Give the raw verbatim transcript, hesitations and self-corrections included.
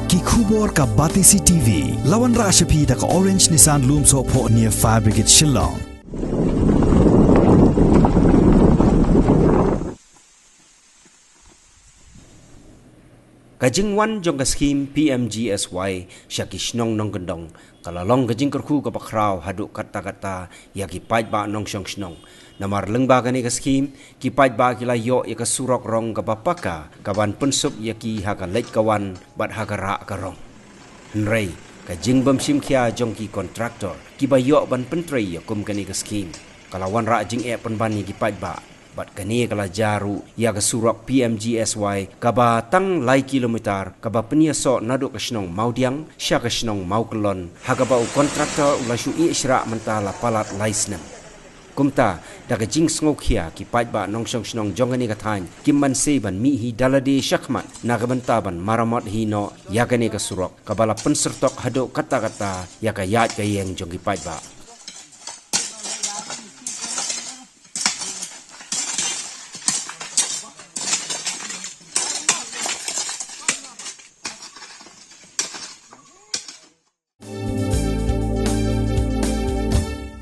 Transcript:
Ki khubor ka Batesi T V. La wanrah sha phi da ka Orange Nissan Lumsohphoh near Fire Brigade Shillong. Ka jingwan jong ka skhim P M G S Y sha ki shnong nongkyndong ka la long ka jingkyrkhu kaba khraw haduh katta katta ïa ki paidbah nongshong shnong. Namar lyngba kane ka skhim, ki paidbah ki la ïoh ïa ka surok rong kaba paka, kaban pynsuk ïa ki ha ka leit ka wan bad ha ka rah ka rong. Hynrei, ka jingbym shim khia jong ki kontraktor kiba ïoh ban pyntrei ïa kum kane ka skhim ka la wanrah jingeh pynban ïa ki paidbah. Bad kane ka la jia ruh ïa ka surok P M G S Y kaba tang lai kilometer kaba pynïasoh naduh ka shnong Mawdiang sha ka shnong Mawkyllon, ha kaba u kontraktor u la shu ïeh shrah mynta la palat lai snem. Kumta, da ka jingsngewkhia, ki paidbah nongshong shnong jong kane ka thaiñ kim banse ban mih hi da lade shakhmat na ka bynta ban maramot hi noh ïa kane ka surok kaba la pynsyrtok haduh katta katta ïa ka ïaid ka ïeng jong ki paidbah.